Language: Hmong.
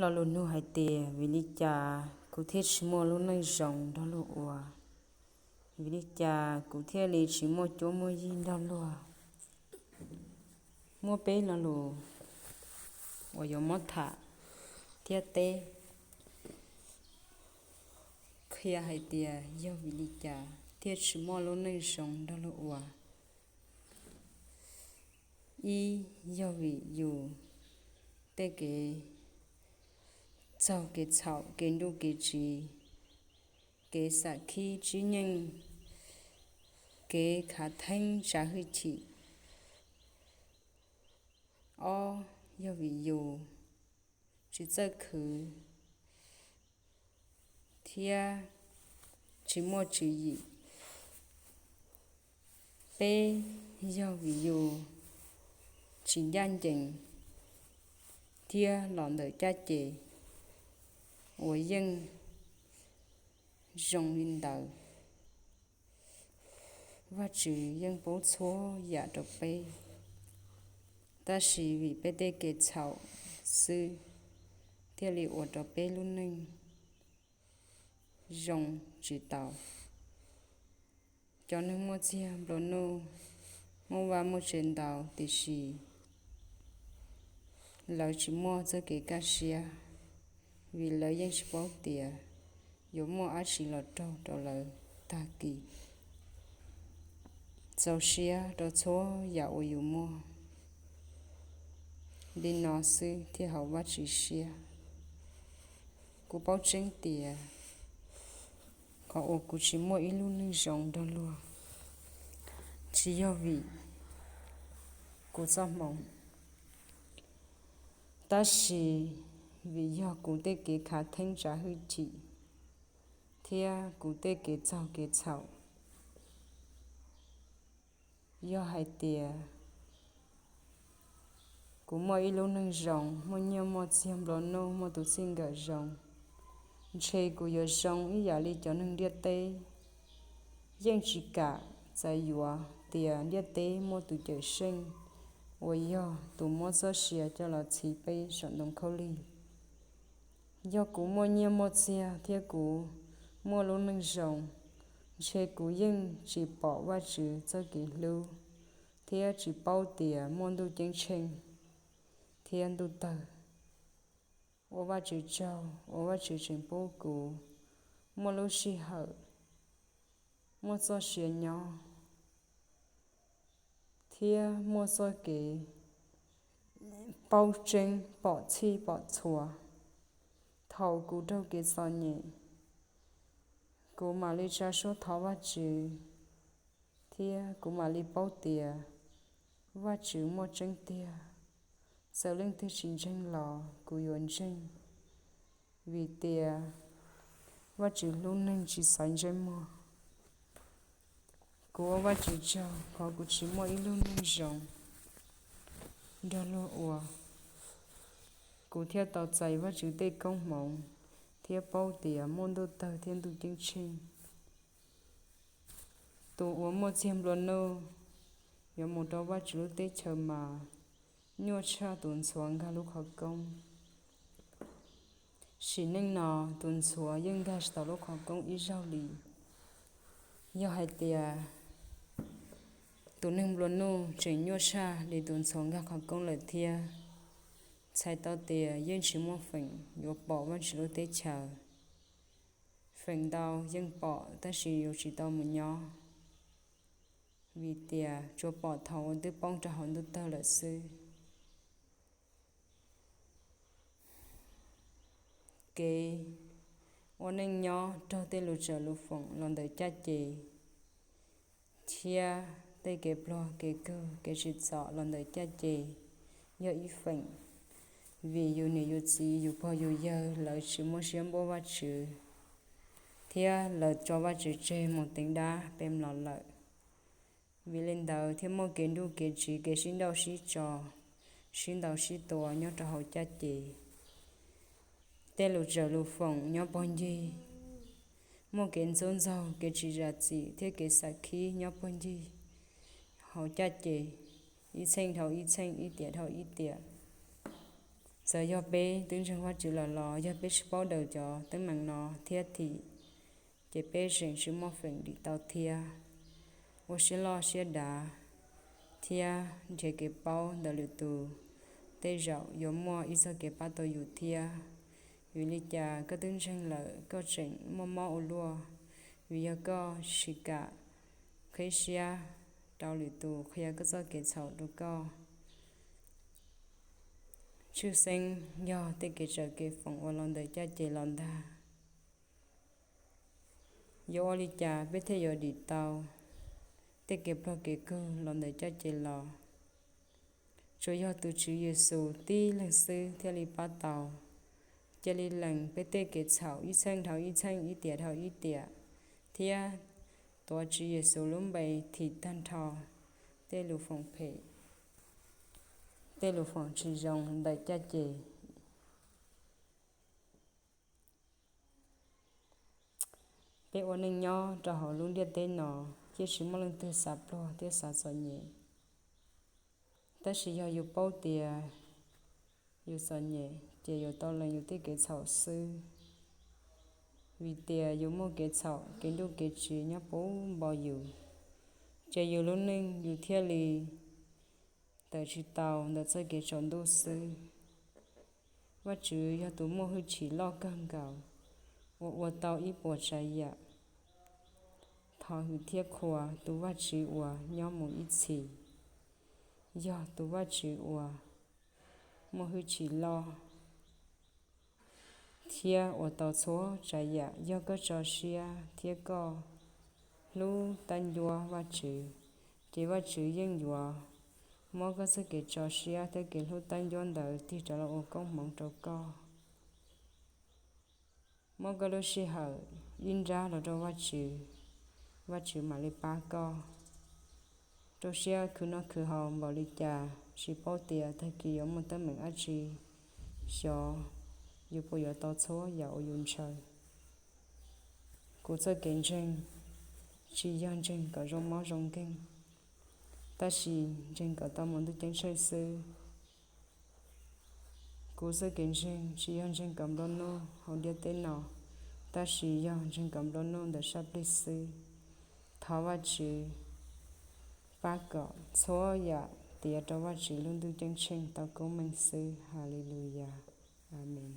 Lo lus nug hais tias, vim li cas kuv thiaj tsis muaj lub neej zoo nrog luag ua? Vim li cas kuv thiaj li tsis muaj cuab muaj yig nrog luag? Muaj peb lo lus uas yuav muab tham thiab teb qhia hais tias yog vim li cas thiaj tsis muaj lub neej zoo nrog luag ua. Ib, yog vim yus tej kev txaug kev txhaum, kev nruj kev tsiv, kev xam khib tsib nyeej, kev khav theeb tsav hwj chim. Ob, yog vim yus tsis txawj khwv thiab tsis muaj tswv yim. Peb, yog vim yus tsis ncaj ncees thiab los ntawm caj ces uas yeej zoo li ntawd. Vajtswv yeej pub txhua yam rau peb, tab sis vim peb tej kev txhaum xwb thiaj li ua rau peb lub neej zoo tsis tau. Cov neeg muaj txiag nplua nuj, muaj vaj muaj tsev ntau, tiam sis lawv tsis muaj txoj kev kaj siab, vim lawv yeej tsis paub tias yuav muaj dab tsi los raug rau lawv tag kis. Txaus siab rau txhua yam uas yus muaj, li no xwb thiaj haum Vajtswv siab. Kuv paub tseeb tias qhov uas kuv tsis muaj ib lub neej zoo nrog luag, tsis yog vim kuv txoj hmoov, tab sis vim yog kuv tej kev khav theeb tsav hwj chim thiab kuv tej kev txaug kev txhaum. Yog hais tias kuv muaj ib lub neej zoo, muaj nyiaj muaj txiag nplua nuj, muaj tus txij nkawm zoo, ntshe kuv yuav zoo ib yam li cov neeg ntiaj teb, yeej tsis kam txais yuav tias ntiaj teb muaj tus Cawmseej uas yog tus muab txoj sia coj los txhiv peb saum ntoo khaub lig. Yog kuv muaj nyiaj muaj txiag thiab kuv muaj lub neej zoo, ntshe kuv yeej tsis pom Vajtswv txoj kev hlub thiab tsis paub tias muaj ntuj ceeb tsheej thiab ntuj tawg. Ua Vajtswv tsaug uas Vajtswv tseem pub kuv muaj lub sij hawm, muaj txoj sia nyob thiab muaj txoj kev paub tseeb pom txhij pom txhua. Thaum kuv raug kev txom nyem, kuv mam li tsa suab thov Vajtswv, thiab kuv mam li paub tias Vajtswv muaj tseeb tiag. Txawm leej twg tsis ntseeg los kuv yuav ntseeg, vim tias Vajtswv hlub neeg tsis xaiv ntsej muag. Kuv ua Vajtswv tsaug qhov kuv tsis muaj ib lub neej zoo nrog luag ua, kuv thiaj tau txais Vajtswv tej koob hmoov thiab paub tias muaj ntuj tawg thiab ntuj ceeb tsheej. Tus uas muaj txiag nplua nuj yuav mus rau Vajtswv lub teb chaws mas nyuaj tshaj tus ntxhuav nkag lub qhov koob. Sim neej no tus ntxhuav yeej nkag tsis tau lub qhov koob ib zaug li. Yog hais tias tus neeg nplua nuj tseem nyuaj tshaj li tus ntxhuav nkag qhov koob lawm thiab, txhais tau tias yeej tsis muaj feem yuav pom Vajtswv lub teb chaws. Feem ntau yeej pom tab sis yus tsis tau mus nyob, vim tias tsuas pom thaum uas twb poob rau hauv ntuj tawg lawm xwb. Kev ua neej nyob raug tej lus tsawm lus foom los ntawm caj ces, thiab tej kev pluag kev kawg kev tsim txom los ntawm caj ces yog ib feem. Vim yus niam yus txiv yus pog yus yawg lawv tsis muaj siab npuab Vajtswv, thiab lawv tso Vajtswv tseg mus teev dab pem los lawm. Vim li ntawd thiaj muaj kev nruj kev tsiv, kev sib nrauj sib tso, sib ntaus sib tua nyob rau hauv caj ces. Tej lus tsawm lus foom nyob pog ncig, muaj kev ntxub ntxaug, kev tsis zam txim thiab kev xam khib nyob pog ncig hauv caj ces, ib txheej dhau ib txheej, ib tiam dhau ib tiam. Txawm yog peb twb ntseeg Vajtswv lawm los yog peb tsis paub daws cov teeb meem no thiab thim, ces peb tseem tsis muaj feem dim tau thiab. Ua siab loj siab dav thiab nrhiav kev paub ntawm lwm tus, tej zaum yuav muaj ib txoj kev pab tau yus thiab. Vim li cas koj twb ntseeg lawm koj tseem muaj mob ua luaj? Vim yog koj tsis kam qhib siab rau lwm tus qhia koj txoj kev txhaum rau koj. Tshwj xeeb yog tej kev tsawm kev foom uas los ntawm caj ces los ntag. Yuav ua li cas peb thiaj yuav dim tau tej kev pluag kev kug los ntawm caj ces los? Tsuas yog tus Tswv Yexus tib leeg xwb thiaj li pab tau. Cia li lees peb tej kev txhaum ib txheej dhau ib txheej, ib tiam dhau ib tiam, thiab tuav Tswv Yexus lub npe thim tag nrho tej lus foom phem, tej lus foom tsis zoo ntawm caj ces. Peb ua neej nyob rau hauv lub ntiaj teb no, yeej tsis muaj leej twg xav pluag thiab xav txom nyem. Tab sis yog yus paub tias yus txom nyem ces yuav tau lees yus tej kev txhaum xwb. Vim tias yus muaj kev txhaum kev nruj kev tsiv nyob puv npo yus, ces yus lub neej yus thiaj li tawm tsis tau ntawm txoj kev tsaus ntuj xwb. Vajtswv yog tus muaj hwj chim loj kawg nkaus uas ua tau ib puas tsav yam. Thov hwm thiab qhuas tus Vajtswv uas nyob mus ib txhis, yog tus Vajtswv uas muaj hwj chim loj thiab ua tau txhua tsav yam. Yog koj tso siab thiab koj hlub tab ncuab Vajtswv, ces Vajtswv yeej yuav muab koj txoj kev tso siab thiab kev hlub tab ncuab ntawd tig rov los ua koob hmoov rau koj. Muab koj lub sij hawm ib nrab los rau Vajtswv, Vajtswv mam li pab koj. Rau siab khwv noj khwv haus npaum li cas, tsis paub tias tag kis yuav muaj teeb meem dab tsi xyov, yus puas yuav tau txhua yam uas yus ntshaw. Kuv txoj kev ntseeg tsis yog ntseeg kom zoo mob zoo nkeeg, tab sis ntseeg kom tau mus ntuj ceeb tsheej xwb. Kuv txoj kev ntseeg tsis yog ntseeg kom nplua nuj hauv ntiaj teb no, tab sis yog ntseeg kom nplua nuj ntawm sab plig xwb. Thov Vajtswv pab kom txhua yam tiav rau Vajtswv lub ntuj ceeb tsheej tau koob meej xwb. Haleluyas. Amees.